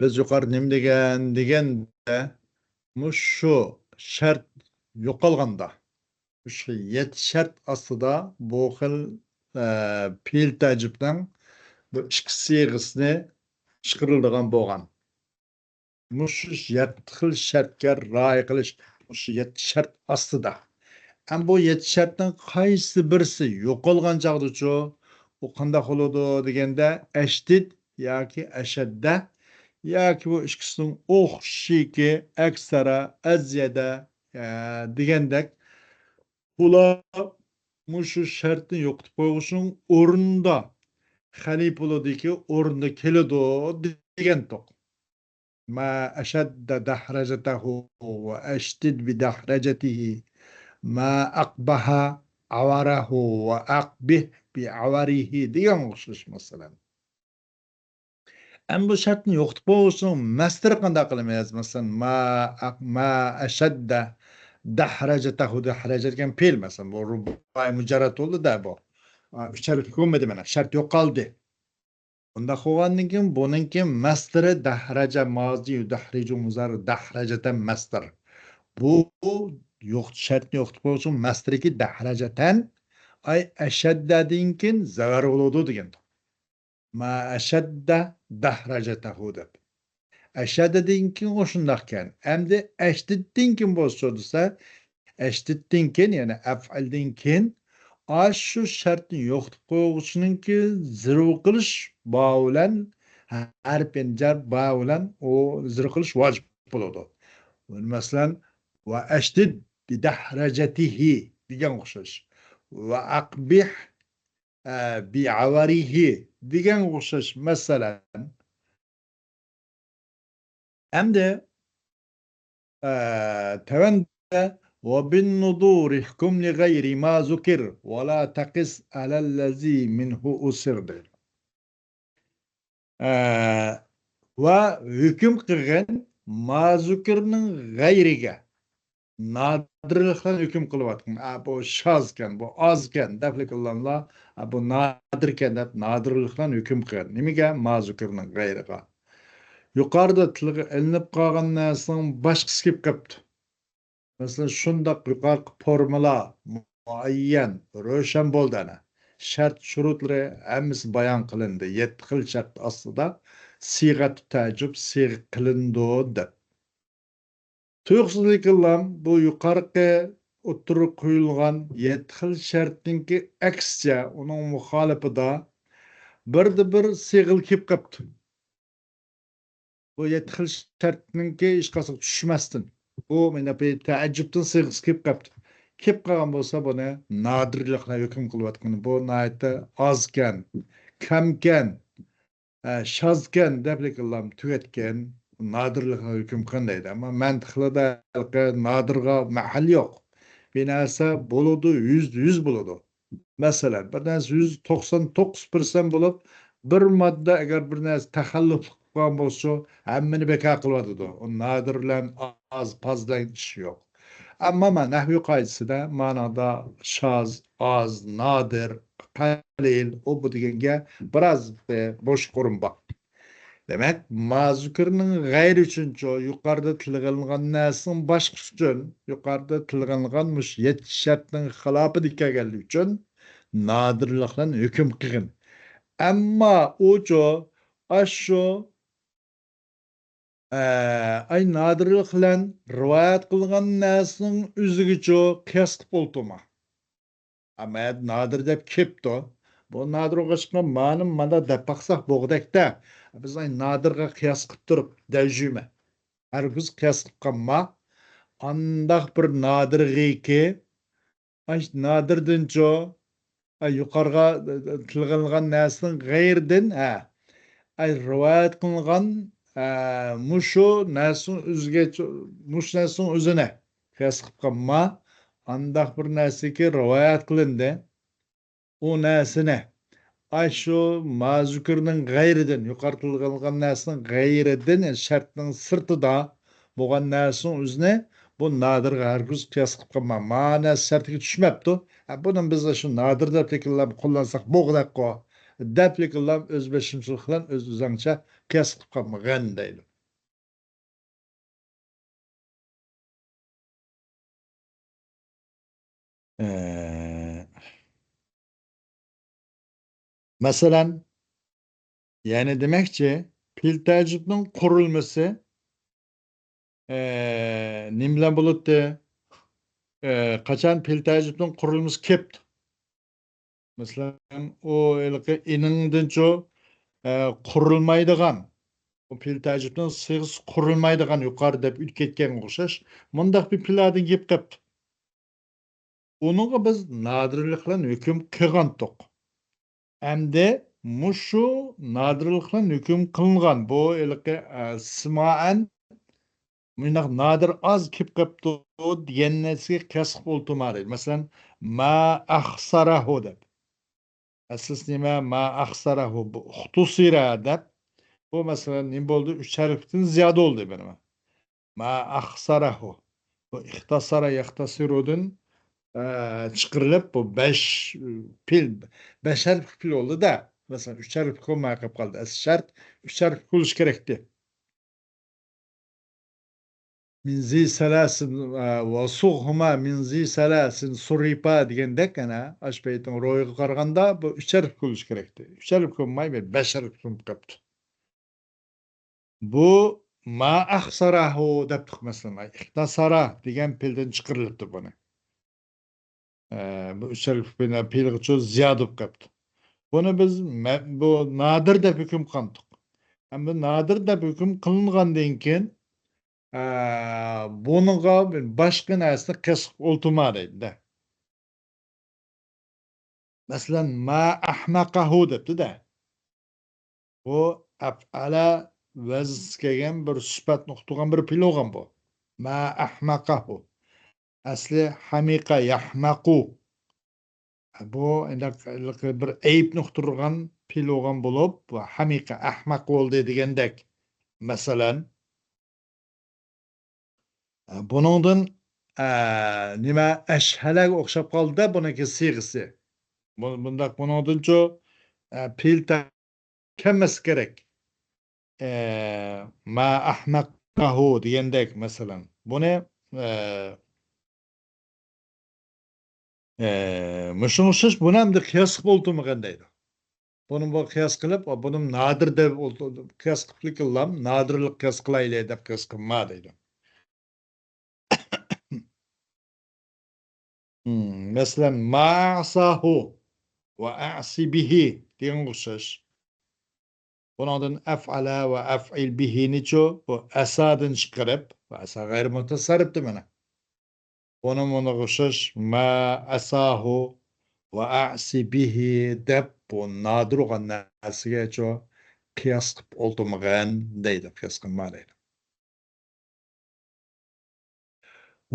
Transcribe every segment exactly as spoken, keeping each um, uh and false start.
بىز يۇقىرىدا نېمە دېگەن دېگەندە، مۇشۇ شەرت يوقالغاندا، مۇشۇ يەتتە شەرت ئاستىدا بۇ خىل، ئە، پېئىل تەئەججۈپنىڭ بۇ ئىككى سىيغىسىنى چىقىرىلىدىغان بولغان. مۇشۇ يەتتە خىل شەرتكە رىئايە قىلىش، مۇشۇ يەتتە شەرت ئاستىدا. ئەمما بۇ يەتتە شەرتنىڭ قايسى بىرسى يوقالغان چاغدىچۇ، ئۇ قانداق بولىدۇ دېگەندە، ئەشدىد ياكى ئەشەددە ياكى بۇ ئىككىسىنىڭ ئوخشىشىكى، ئەكسەرە، ئەزيەدە، ئە، دېگەندەك، بۇلار مۇشۇ شەرتنى يوقىتىپ قويغۇچىنىڭ ئورنىدا خەلىپە بولىدۇكى، ئورنىدا كېلىدۇ دېگەنتۇق. ما أشد دحرجته وأشدد بدحرجته، ما أقبح عوره وأقبح بعوره دېگەن ئوخشاش، مەسىلەن. ئەمما بۇ شەرتنى يوقىتىپ بولغۇچىنىڭ مەستىرى قانداق قىلىمىز؟ مەسىلەن، ما، ما أشد دحرجته، دەھرەجە دېگەن پېئىل، مەسىلەن، بۇ رۇبائىي مۇجەررەد بولدى-دە بۇ. ئا، ئۈچ ھەرپلىك بولمىدى مانا، شەرت يوقالدى. بۇنداق بولغاندىن كېيىن بۇنىڭكى مەستىرى دەھرەجە، مازى يۇدەھرىجۇ مۇزارى دەھرەجەتەن مەستىر. بۇ يوق، شەرتنى يوقىتىپ قويۇش ئۈچۈن مەستىرىكى دەھرەجەتەن، ئاي ئەشەددەدىن كېيىن زەۋەر بولىدۇ دېگەن. ما ئەشەددە دەھرەجەتەھۇ دەپ. ئەشەددىدىن كېيىن ئۇ شۇنداقكەن. ئەمدى ئەشدىدتىن كېيىن بولسا دېسە، ئەشدىدتىن كېيىن، يەنى ئەفئىلدىن كېيىن، ئاشۇ شەرتنى يوقىتىپ قويغۇچىنىڭكى زىرۋ قىلىش با بىلەن، ھەرپىن جەر با بىلەن ئۇ زىرۋ قىلىش ۋاجىپ بولىدۇ. مەسىلەن، ۋە ئەشدىد بىدەھرەجەتىھى دېگەنگە ئوخشاش. ۋە ئەقبىھ، ئە، بىئەۋەرىھى دېگەنگە ئوخشاش. مەسىلەن، ئەمدى، ئە، تۆۋەندە، وبالنذور احكم لغير ما ذكر ولا تقس على الذي منه أسر دەيدۇ. ئە، ۋە ھۆكۈم قىلغىن ما زۇكىرنىڭ غەيرىگە، نادىرلىقلارنى ھۆكۈم قىلىۋاتقىن. ئە، بۇ شازكەن، بۇ ئازكەن دەپلا قىلغانلار، ئە، بۇ نادىركەن دەپ نادىرلىقلارنى ھۆكۈم قىلغىن. نېمىگە؟ ما زۇكىرنىڭ غەيرىغا. يۇقىرىدا تىلغا ئېلىنىپ قالغان نەرسىنىڭ باشقىسى كېلىپ قاپتۇ. مەسىلەن، شۇنداق يۇقىرىقى فورمۇلا مۇئەييەن، روشەن بولدى ئەنە. شەرت شۇرۇتلىرى ھەممىسى بايان قىلىندى. يەتتە خىل شەرت ئاستىدا سىيغەتۇ تەئەججۈب سىيغە قىلىنىدۇ دەپ. تۇيۇقسىزلىكىنلام بۇ يۇقىرىقى ئوتتۇرىغا قويۇلغان يەتتە خىل شەرتنىڭكى ئەكسىچە، ئۇنىڭ مۇخالىپىدا بىردە بىر سىيغىلار كېلىپ قاپتۇ. بۇ يەتتە خىل شەرتنىڭكى ھېچقايسىغا چۈشمەستىن، بۇ مانا بۇ تەئەججۈبتىن سىيغىسى كېلىپ قاپتۇ. كېلىپ قالغان بولسا، بۇنى نادىرلىقنى ھۆكۈم قىلىۋاتقىنى، بۇ ناھايىتى ئازكەن، كەمكەن، ئە، شازكەن دەپلا تۈگەتكەن، نادىرلىقنى ھۆكۈم قىلغىن دەيدۇ. ئەمما مەنتىقلىدا ھېلىقى نادىرغا مەھەل يوق. بىر نەرسە بولىدۇ، يۈزدە يۈز بولىدۇ. مەسىلەن، بىر نەرسە يۈز توقسان توققۇز پىرسەنت بولۇپ، بىر ماددا ئەگەر بىر نەرسە تەخەللۇپلۇق قىلغان بولسا، ھەممىنى بىكار قىلىۋاتىدۇ. ئۇ نادىر بىلەن ئاز، پاز بىلەن ئىش يوق. ئەمما مانا نەھۋىي قائىدىسىدە مانادا شاز، ئاز، نادىر، قەلىل، ئۇ بۇ دېگەنگە بىراز، ئە، بوشلۇق ئورۇن بار. دېمەك، ما زۇكىرنىڭ غەيرى ئۈچۈنچۇ، يۇقىرىدا تىلغا ئېلىنغان نەرسىنىڭ باشقىسى ئۈچۈن، يۇقىرىدا تىلغا ئېلىنغان مۇشۇ يەتتە شەرتنىڭ خىلاپىدا كەلگەنلىكى ئۈچۈن نادىرلىق بىلەن ھۆكۈم قىلغىن. ئەمما ئۇچۇ، ئاشۇ، ئە، ئاي نادىرلىق بىلەن رىۋايەت قىلغان نەرسىنىڭ ئۆزىگىچۇ قىياس قىلىپ ئولتۇرما. ئەمما نادىر دەپ كېپتۇ. بۇ نادىر بولغاچقا مانىمۇ مانا دەپ باقساق بوغدەكتە. بىز ئاي نادىرغا قىياس قىلىپ تۇرۇپ دەۋجۈمە. ھەرگىز قىياس قىلىپ قالما. ئانداق بىر نادىرغىكى، ئاي نادىردىنچۇ، ئاي يۇقارىغا تىلغا ئېلىنغان نەرسىنىڭ غەيرىدىن، ھە. ئاي رىۋايەت قىلىنغان، ئە، مۇشۇ نەرسىنىڭ ئۆزىگە، مۇشۇ نەرسىنىڭ ئۆزىنى قىياس قىلىپ قالما. ئانداق بىر نەرسىكى رىۋايەت قىلىندى. ئۇ نەرسىنى، ئاشۇ ما زۇكىرنىڭ غەيرىدىن، يۇقىرىدا تىلغا ئېلىنغان نەرسىنىڭ غەيرىدىن، يەنى شەرتنىڭ سىرتىدا بولغان نەرسىنىڭ ئۆزىنى بۇ نادىرغا ھەرگىز قىياس قىلىپ قالما. ما نەرسە شەرتكە چۈشمەپتۇ. ھە، بۇنى بىز شۇ نادىر دەپ قوللانساق بولغۇدەكقۇ. دەپ ئۆز بېشىمچىلىق بىلەن ئۆز ئۆزەڭچە قىياس قىلىپ قالمىغىن دەيدۇ. ئە، مەسىلەن، يەنى دېمەكچى، پېئىل تەئەججۈپنىڭ قۇرۇلمىسى، ئە، نېمە بىلەن بولاتتى؟ ئە، قاچان پېئىل تەئەججۈپنىڭ قۇرۇلمىسى كەپتۇ؟ مەسىلەن، ئۇ ھېلىقى ئىنىڭدىنچۇ، ئە، قۇرۇلمايدىغان، ئۇ پېئىل تەئەججۈپنىڭ سىيغىسى قۇرۇلمايدىغان يۇقىرىدا دەپ ئۆتۈپ كەتكەنگە ئوخشاش، مۇنداق بىر پېئىلدىن كېلىپ قاپتۇ. ئۇنىڭغا بىز نادىرلىق بىلەن ھۆكۈم قىلغانتۇق. ئەمدى مۇشۇ نادىرلىق بىلەن ھۆكۈم قىلىنغان بۇ ھېلىقى، ئە، سىمائەن مۇشۇنداق نادىر ئاز كېلىپ قاپتۇ دېگەن نەرسىگە قىياس قىلىپ ئولتۇرما دەيدۇ. مەسىلەن، ما ئەخسەرەھۇ دەپ. ئەسلىسى نېمە؟ ما ئەخسەرەھۇ. بۇ ئۇختۇسىرە دەپ. بۇ مەسىلەن نېمە بولدى؟ ئۈچ ھەرپتىن زىيادە بولدى بۇنىڭ. ما ئەخسەرەھۇ. بۇ ئىختەسەرە يەختەسىرۇدىن، ئە، چىقىرىلىپ، بۇ بەش پېئىل، بەش ھەرپلىك پېئىل بولدى-دە. مەسىلەن، ئۈچ ھەرپلىك بولماي قېلىپ قالدى. ئەسلى شەرت ئۈچ ھەرپلىك بولۇشى كېرەكتى. مىن زى سەلاسىن، ئە، ۋە سۇغھۇما مىن زى سەلاسىن سۇرىپا دېگەندەك، ئەنە، ئاشۇ بەيتنىڭ روھىغا قارىغاندا، بۇ ئۈچ ھەرپلىك بولۇشى كېرەكتى. ئۈچ ھەرپلىك بولماي، بەش ھەرپلىك بولۇپ قاپتۇ. بۇ ما ئەخسەرەھۇ دەپتۇق، مەسىلەن، ئىختەسەرە دېگەن پېئىلدىن چىقىرىلىپتۇ بۇنى. ئە، بۇ ئۈچ ھەرپلىك پېئىلغىچۇ زىيادە بولۇپ قاپتۇ. بۇنى بىز مە-، بۇ نادىر دەپ ھۆكۈم قىلغانتۇق. ئەمدى نادىر دەپ ھۆكۈم قىلىنغاندىن كېيىن، ئە، بۇنىڭغا باشقا نەرسىنى قىياس قىلىپ ئولتۇرما دەيدۇ-دە. مەسىلەن، ما ئەھمەقەھۇ دەپتۇ-دە. بۇ ئەفئەلە ۋەزنىسى كەلگەن بىر سۈپەتنى ئۇقتۇرغان بىر پېئىل بولغان بۇ. ما ئەھمەقەھۇ. ئەسلى ھەمىقە يەھمەقۇ. بۇ ئەندەك بىر ئەيىبنى ئۇقتۇرغان پېئىل بولغان بولۇپ، ھەمىقە ئەھمەق بولدى دېگەندەك. مەسىلەن، بۇنىڭدىن، ئە، نېمە، ئەشھەلەگە ئوخشاپ قالدى-دە بۇنىڭكى سىيغىسى. بۇ-، بۇنداق بۇنىڭدىنچۇ، ئە، پېئىل تە-، كەلمەسلىكى كېرەك. ئە، ما ئەھمەقەھۇ دېگەندەك، مەسىلەن. بۇنى، ئە، ئە، مۇشۇنىڭغا ئوخشاش بۇنى ئەمدى قىياس قىلىپ ئولتۇرمىغىن دەيدۇ. بۇنى بۇ قىياس قىلىپ، بۇنى نادىر دەپ ئولتۇر-، قىياس قىلىپ قىللام، نادىرلىق قىياس قىلايلى دەپ قىياس قىلما دەيدۇ. مم، مەسىلەن، ما ئەساھۇ ۋە ئەسى بىھى دېگەنگە ئوخشاش. بۇنىڭدىن ئەفئەلە ۋە ئەفئىل بىھىنىچۇ، بۇ ئەسادىن چىقىرىپ، ۋە ئەسا غەيرىي مۇتەسەررىپتە مانا. بۇنى مۇنىغا ئوخشاش، ما ئەساھۇ ۋە ئەسى بىھى دەپ، بۇ نادىر بولغان نەرسىگەچۇ قىياس قىلىپ ئولتۇرمىغىن دەيدۇ، قىياس قىلما دەيدۇ.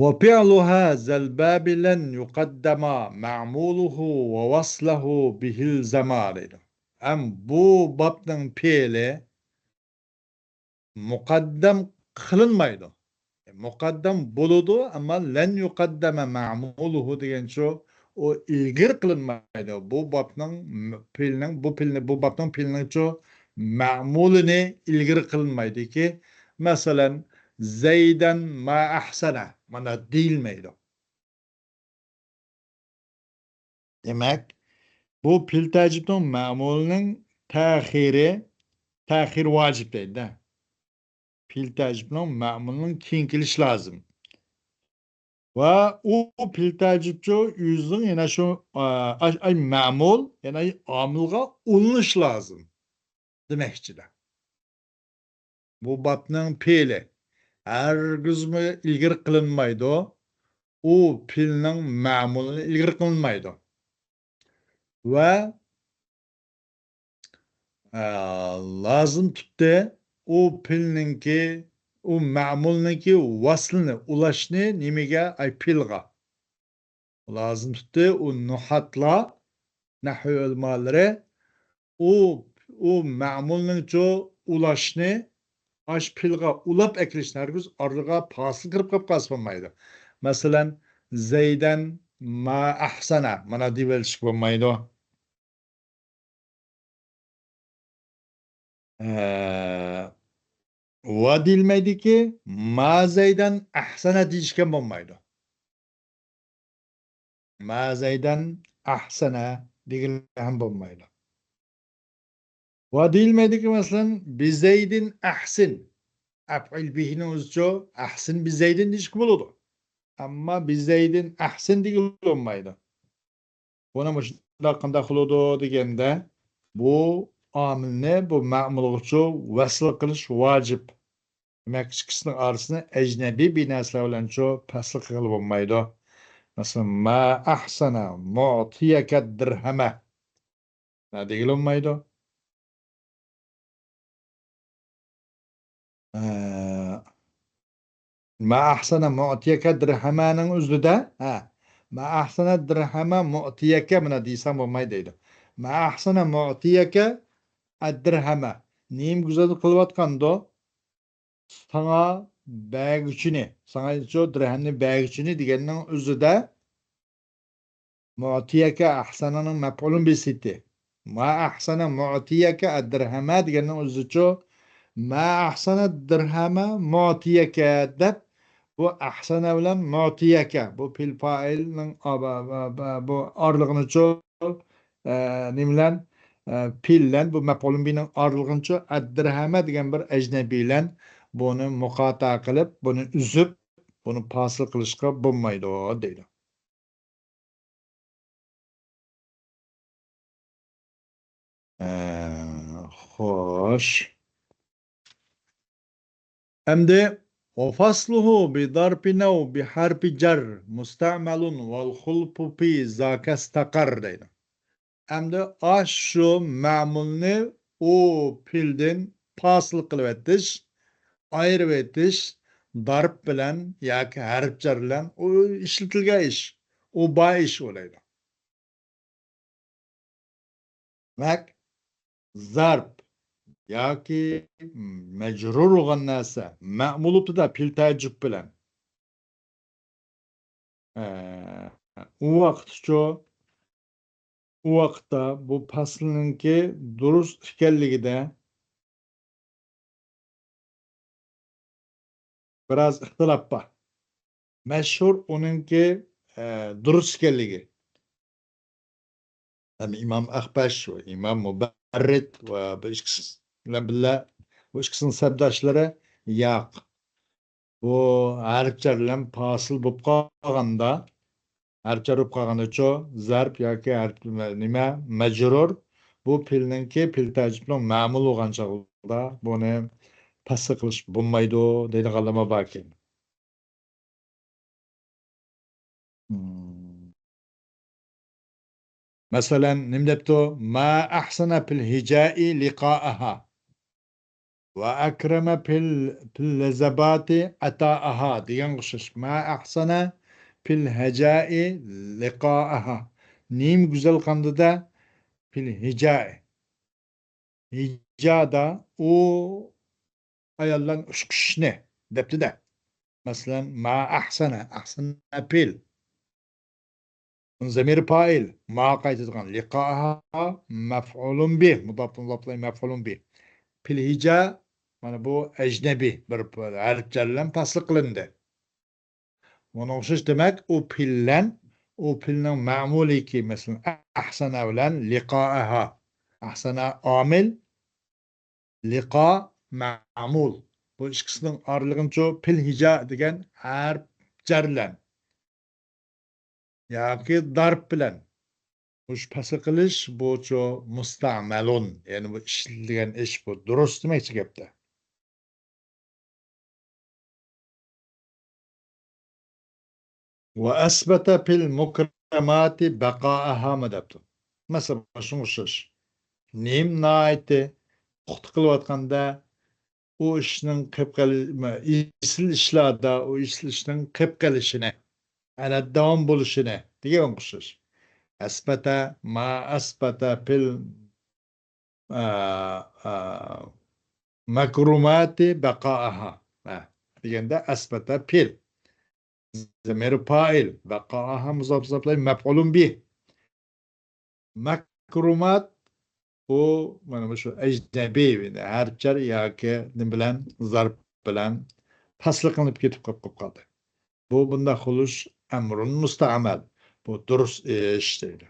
وفعلها ذا الباب لن يقدم معموله ووصله به الزما دەيدۇ. ھەم بۇ بابنىڭ پېئىلى مۇقەددەم قىلىنمايدۇ. مۇقەددەم بولىدۇ، ئەمما لەن يۇقەددەمە مەمۇلۇھۇ دېگەنچۇ، ئۇ ئىلگىرى قىلىنمايدۇ. بۇ بابنىڭ پېئىلنىڭ، بۇ پېئىلنى، بۇ بابنىڭ پېئىلنىڭچۇ مەمۇلىنى ئىلگىرى قىلىنمايدۇكى، مەسىلەن، زەيدەن ما ئەھسەنە، مانا دېيىلمەيدۇ. دېمەك، بۇ پېئىل تەئەججۈپنىڭ مەمۇلىنىڭ تەخىرى، تەخىر ۋاجىپ دەيدۇ-دە. پېئىل تەئەججۈپنىڭ مەمۇلىنىڭ كېيىن كېلىشى لازىم. ۋە ئۇ پېئىل تەئەججۈپچۇ ئۆزىنىڭ يەنە شۇ، ئا، ئاي، ئاي مەمۇل، يەنە ئاي ئامىلغا ئۇلىنىش لازىم دېمەكچىدە. بۇ بابنىڭ پېئىلى ھەرگىزمۇ ئىلگىرى قىلىنمايدۇ. ئۇ پېئىلنىڭ مەمۇلىنى ئىلگىرى قىلىنمايدۇ. ۋە، ئە، لازىم تۇتتى ئۇ پېئىلنىڭكى، ئۇ مەمۇلنىڭكى ۋەسلىنى ئۇلاشنى نېمىگە؟ ئاي پېئىلغا. لازىم تۇتتى ئۇ نۇھاتلار، نەھۋ ئۆلىمالىرى ئۇ، ئۇ مەمۇلنىڭچۇ ئۇلاشنى ئاش پېئىلغا ئۇلاپ ئەكېلىشنى ھەرگىز ئارىغا پاسىل كىرىپ قاپ قالسا بولمايدۇ. مەسىلەن، زەيدەن ما ئەھسەنە، مانا دېيىۋېلىشكە بولمايدۇ. ئە، ۋە دېيىلمەيدىكى، ما زەيدەن ئەھسەنە دېيىشكە بولمايدۇ. ما زيدا أحسن دېگىلى ھەم بولمايدۇ. ۋە دېيىلمەيدۇكى، مەسىلەن، بزيد أحسن. ئەپئۇل بىھىنىڭ ئۆزىچۇ، ئەھسىن بزيد دېيىشكە بولىدۇ. ئەمما بزيد أحسن دېگىلى بولمايدۇ. بۇنى مۇشۇنداق قانداق قىلىدۇ دېگەندە، بۇ ئامىلنى بۇ مەمۇلغىچۇ ۋەسل قىلىش ۋاجىپ. دېمەك، ئىككىسىنىڭ ئارىسىنى ئەجنەبىي بىر نەرسىلەر بىلەنچۇ پەسل قىلغىلى بولمايدۇ. مەسىلەن، ما أحسن معطيك الدرهم. نە دېگىلى بولمايدۇ. ئە، ما أحسن معطيك درهمانىڭ ئۆزىدە، ھە، ما أحسن درهم معطيك مانا دېسەڭ بولمايدۇ دەيدۇ. ما أحسن معطيك الدرهم. نېمە گۈزەل قىلىۋاتقاندۇ؟ ساڭا بەرگۈچىنى، ساڭا شۇ دىرھەمنى بەرگۈچىنى دېگەننىڭ ئۆزىدە مۇئتىيەكە ئەھسەنەنىڭ مەپئۇلۇن بىسىتى. ما أحسن معطيك الدرهم دېگەننىڭ ئۆزىچۇ ما أحسن الدرهم معطيك دەپ، بۇ ئەھسەنە بىلەن مۇئتىيەكە، بۇ پېئىل پائىلنىڭ ئا-، با-، با-، با-، بۇ ئارىلىقىنىچۇ، ئە، نېمە بىلەن، ئە، پېئىل بىلەن بۇ مەپئۇلۇن بىنىڭ ئارىلىقىنىچۇ ئەددىرھەمە دېگەن بىر ئەجنەبىي بىلەن بۇنى مۇقاتە قىلىپ، بۇنى ئۈزۈپ، بۇنى پاسىل قىلىشقا بولمايدۇ دەيدۇ. ئە، خوش. ئەمدى وفصله بظرف أو بحرف جر مستعمل والخلف في ذاك استقر دەيدۇ. ئەمدى ئاشۇ مەمۇلنى ئۇ پېئىلدىن پاسىل قىلىۋېتىش، ئايرىۋېتىش، زەرپ بىلەن ياكى ھەرپ جەر بىلەن ئۇ ئىشلىتىلگەن ئىش، ئۇ بار ئىش بولايدۇ. دېمەك، زەرپ ياكى مەجرۇر بولغان نەرسە مەمۇل بولۇپتۇ-دە، پېئىل تەئەججۈپ بىلەن. ئە، ئۇ ۋاقىتچۇ، ئۇ ۋاقىتتا بۇ پەسىلنىڭكى دۇرۇس ئىكەنلىكىدە بىراز ئىختىلاپ بار. مەشھۇر ئۇنىڭكى، ئە، دۇرۇس ئىكەنلىكى. يەنى ئىمام ئەخبەش ۋە ئىمام مۇبەررىد ۋە بۇ ئىككىسى بىلەن بىللە، بۇ ئىككىسىنىڭ سەپداشلىرى ياق. بۇ ھەرپ جەر بىلەن پاسىل بولۇپ قالغاندا، ھەرپ جەر بولۇپ قالغاندىچۇ، زەرپ ياكى ھەرپ نېمە، مەجرۇر، بۇ پېئىلنىڭكى پېئىل تەئەججۈپنىڭ مەمۇل بولغان چاغدا بۇنى پەسل قىلىش بولمايدۇ دەيدىغانلارمۇ باركەن. مم. مەسىلەن، نېمە دەپتۇ؟ ما أحسن في الهجاء لقاءها. وأكرم في ال-، في اللذاذات عطاءها دېگەنگە ئوخشاش. ما أحسن في الهجاء لقاءها. نېمە گۈزەل قاندىدە؟ في الهجاء. ھىجادا ئۇ ئاياللارنى ئۇچقۇچىنى دەپتۇ-دە. مەسىلەن، ما أحسن، أحسن پېئىل. زەمىر پائىل، ما قايتىدىغان، لقاءها مەفئۇلۇن بىھ، مۇداپ، مۇداپ ئىلەيھ مەفئۇلۇن بىھ. في الهجاء، مانا بۇ ئەجنەبىي بىر ھەرپ جەر بىلەن پەسل قىلىندى. مانا ئوخشاش دېمەك، ئۇ پېئىل بىلەن، ئۇ پېئىلنىڭ مەمۇلىكى، مەسىلەن، أحسن بىلەن لقاءها. أحسن ئامىل، لقاء مەمۇل. بۇ ئىككىسىنىڭ ئارىلىقىنىچۇ في الهجاء دېگەن ھەرپ جەر بىلەن ياكى زەرپ بىلەن مۇشۇ پەسل قىلىش بۇچۇ مۇستەمەلۇن، يەنى بۇ ئىشلىتىلگەن ئىش، بۇ دۇرۇس دېمەكچى گەپتە. وأثبت في المكرمات بقاءها مۇ دەپتۇ. مەسىلەن، شۇڭا ئوخشاش. نېمە ناھايىتى پۇختا قىلىۋاتقاندا، ئۇ ئىشنىڭ قېلىپ قېلى-، ئېسىل ئىشلاردا ئۇ ئېسىل ئىشنىڭ قېلىپ قېلىشىنى، ئەنە داۋام بولۇشىنى دېگەن ئوخشاش. أثبت، ما أثبت في ال-، ئا، ئا، مكرمات بقاءها. ھە، دېگەندە أثبت پېئىل. زەمىر پائىل. بقاءها مۇزاپ، مۇزاپ ئىلەيھ مەپئۇلۇن بىھ. مەكرۇمات، بۇ، مانا مۇشۇ ئەجنەبىي، ھەرپ جەر ياكى نېمە بىلەن، زەرپ بىلەن پەسل قىلىنىپ كېتىپ قېلىپ قالدى. بۇ بۇنداق بولۇش ئەمرۇن مۇستەئمەل. بۇ دۇرۇس ئىش دەيدۇ.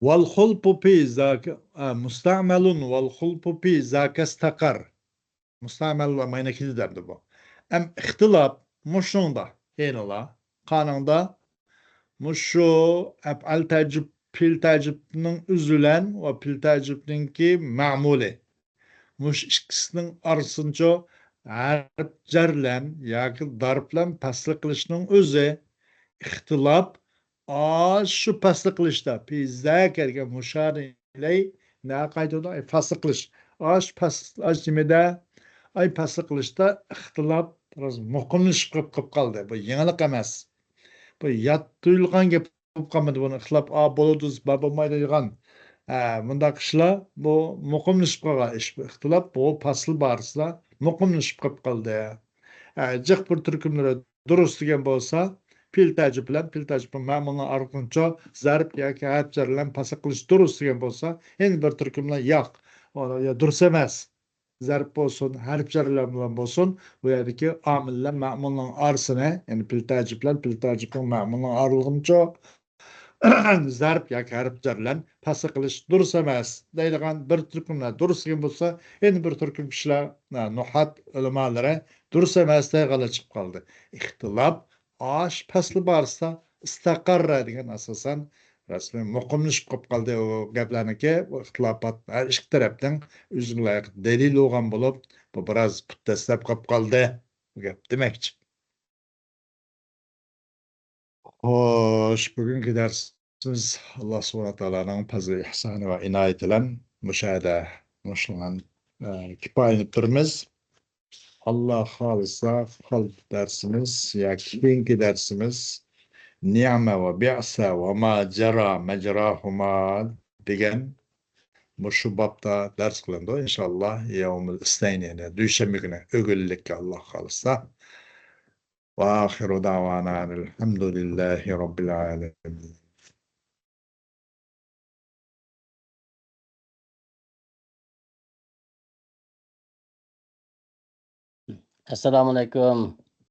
والخلف في ذاك، ئا، مستعمل والخلف في ذاك استقر. مۇستەمەل ماينىكىدە دەمدى بۇ. ئەم ئىختىلاپ مۇشۇڭدا، يەنىلا قانۇندا مۇشۇ ئەپئال تەجىپ، پېئىل تەجىپنىڭ ئۆزى بىلەن ۋە پېئىل تەجىپنىڭكى مەمۇلى. مۇشۇ ئىككىسىنىڭ ئارىسىنچۇ ھەرپ جەر بىلەن ياكى دارپ بىلەن پەسل قىلىشنىڭ ئۆزى ئىختىلاپ. ئاشۇ پەسل قىلىشتا پىزە كەلگەن مۇشارى ئىلەي نە قايتىدۇ؟ ئاي پەسل قىلىش. ئاش پەس-، ئاش نېمىدە؟ ئاي پەسل قىلىشتا ئىختىلاپ بىراز مۇقىملىشىپ قېلىپ، قېلىپ قالدى. بۇ يېڭىلىق ئەمەس. بۇ يات تۇيۇلغان گەپ بولۇپ قالمىدى. بۇنى ئىختىلاپ، ئا، بولىدۇ، بار بولمايدۇ دېگەن. ھە، مۇنداق ئىشلار بۇ مۇقىملىشىپ قالغان ئىش. بۇ ئىختىلاپ بۇ پەسىل بارىسىدا مۇقىملىشىپ قېلىپ قالدى. ھە، جىق بىر تۈركۈملىرى دۇرۇس دېگەن بولسا، پېئىل تەجىپ بىلەن پېئىل تەجىپنىڭ مەمۇلىنىڭ ئارقىنچا زەرب ياكى ھەرپ جەر بىلەن پەسىل قىلىش دۇرۇس دېگەن بولسا، يەنە بىر تۈركۈملەر ياق. ئۇلار يا دۇرۇس ئەمەس. زەرب بولسۇن، ھەرپ جەرلەر بىلەن بولسۇن، بۇ يەردىكى ئامىل بىلەن مەمۇلنىڭ ئارىسىنى، يەنى پېئىل تەجىپ بىلەن پېئىل تەجىپنىڭ مەمۇلنىڭ ئارىلىقىنچۇ زەرب ياكى ھەرپ جەر بىلەن پەسل قىلىش دۇرۇس ئەمەس دەيدىغان بىر تۈركۈملەر دۇرۇس دېگەن بولسا، يەنە بىر تۈركۈم كىشىلەر، نۇھات ئۆلىمالىرى دۇرۇس ئەمەس دەيدىغانلار چىقىپ قالدى. ئىختىلاپ ئاش پەسلى بارسا ئىستەقەررە دېگەن ئاساسەن رەسمىي مۇقىملىشىپ قېلىپ قالدى ئۇ گەپلەرنىكى، بۇ ئىختىلاپات ھەر ئىككى تەرەپنىڭ ئۆزىگە لايىق دەلىلى بولغان بولۇپ، بۇ بىراز پۇت دەسسەپ قېلىپ قالدى. بۇ گەپ دېمەكچى. خوش، بۈگۈنكى دەرسىمىز ئاللا سۇبھانەھۇ ۋە تائالانىڭ پەزلى ئىھسانى ۋە ئىنايىتى بىلەن مۇشۇ يەردە مۇشۇنىڭ، ئە، كۇپايىلىنىپ تۇرىمىز. ئاللا خالىسا، قالدى دەرسىمىز ياكى كېيىنكى دەرسىمىز نىئمە ۋە بىئسە ۋە ما جەرا مەجراھۇما دېگەن مۇشۇ بابتا دەرس قىلىنىدۇ، ئىنشاللا، يەۋمۇل ئىسنەينى، يەنى دۈشەنبە كۈنى ئۆگۈنلۈككە، ئاللا خالىسا. ۋە ئاخىرۇ دەۋانا ئەنىل ھەمدۇلىللاھى رەببىل ئالەمىن. ئەسسالامۇئەلەيكۇم.